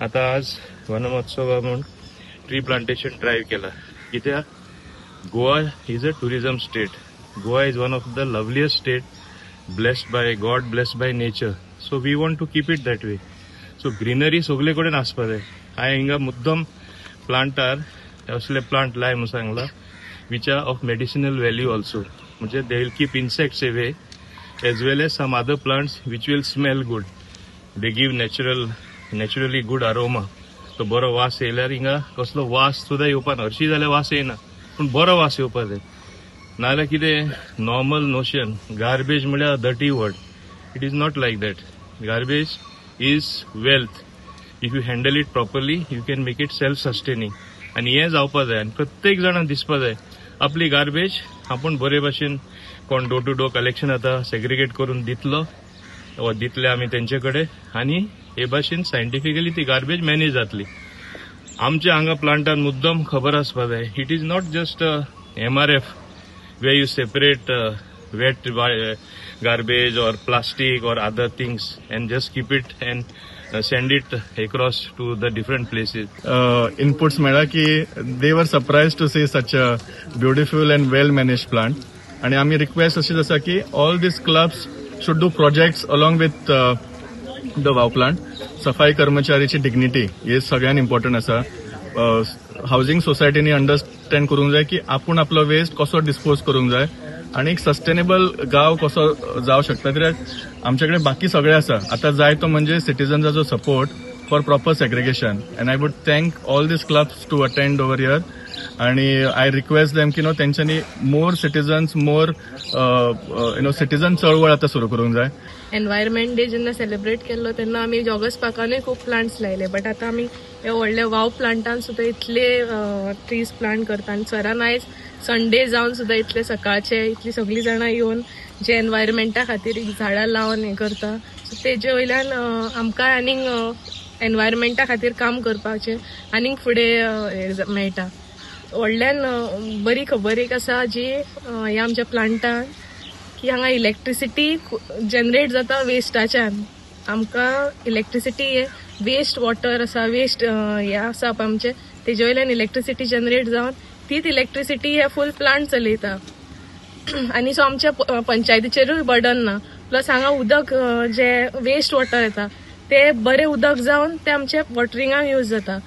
आतां आज वनमहोत्सव म्हूण ट्री प्लांटेशन ड्रायव्ह केला, कित्याक Goa is a tourism state. Goa is one of the loveliest state, blessed by God, blessed by nature. So we want to keep it that way. So greenery सगळे कडेन आसपा जाय. हांवें हिंगा मुद्दम प्लांटार असले प्लांट लाय म्हूण सांगला, which are of medicinal value also, म्हणजे they will keep insects away as well as some other plants which will smell good. They give naturally good aroma. तो बरो वास येयल्यार हिंगा कसलो वास सुद्दां येवपा ना. हरशीं जाल्यार वास येयना, पूण बरो वास येवपा जाय. नाजाल्यार कितें नॉर्मल नोशन गार्बेज म्हळ्यार dirty word. It is not like that. Garbage is wealth. If you handle it properly, you can make it self sustaining. आनी हें जावपा जाय आनी प्रत्येक जाणांक दिसपा जाय आपली गार्बेज आपूण बरे भाशेन कोण डोर टू डोर कलेक्शन आतां सेग्रिगेट करून दितलो वा दितले आमी तेंचे कडेन, आनी हे भाशेन सायंटिफिकली ती गार्बेज मॅनेज जातली. आमच्या हांगा प्लांटान मुद्दम खबर आसपा जाय, it is not just MRF where you separate wet garbage or plastic or other things and just keep it and send it across to the different places. Inputs मेळ्ळा की they were surprised to see such a beautiful and well managed plant. आणि आमी request अशीच आसा की all these clubs should do projects along with the Wow plant. सफाई कर्मचारीची dignity हे सगळ्यात इम्पॉर्टंट आसा. हावसिंग सोसायटीनी अंडरस्टँड करूंक जाय की आपूण आपलो वेस्ट कसो डिस्पोज करूंक जाय आनी एक सस्टेनेबल गांव कसो जावं शकता. कित्याक आमचे कडेन बाकी सगळें आसा, आतां जाय तो म्हणजे सिटीजन्साचो support for proper segregation. And I would thank all these clubs to attend over here. आणि I request them की नो तेंच्यांनी more citizens, more citizen चळवळ आतां सुरू करूंक जाय. एनवायरमेंट डे जेन्ना सेलिब्रेट केल्लो तेन्ना आमी जॉगर्स पार्कानूय खूब प्लांट्स लायले, बट आतां आमी हे व्हडले वाव प्लांटान सुद्दां इतले ट्रीज प्लांट करता. आनी सरान आयज संडे जावन सुद्दां इतले सकाळचे इतली सगळीं जाणां येवन जे एनवायरमेंटा खातीर झाडां लावन हें करता, सो तेजे वयल्यान आमकां आनीक एनवायरमेंटा खातीर काम करपाचें आनीक फुडें हें मेळटा. व्हडल्यान बरी खबर एक आसा जी ह्या आमच्या प्लांटान की हांगा इलेक्ट्रिसिटी जनरेट जाता वेस्टाच्यान. आमकां इलेक्ट्रिसिटी हे वेस्ट वॉटर आसा, वेस्ट हे आसा पळय आमचें, तेजे वयल्यान इलेक्ट्रिसिटी जनरेट जावन तीच इलेक्ट्रिसिटी हे फूल प्लांट चलयता. आनी सो आमच्या पंचायतीचेरूय बर्डन ना. प्लस हांगा उदक जे वेस्ट वॉटर येता ते बरें उदक जावन ते आमच्या वॉटरिंगाक यूज जाता.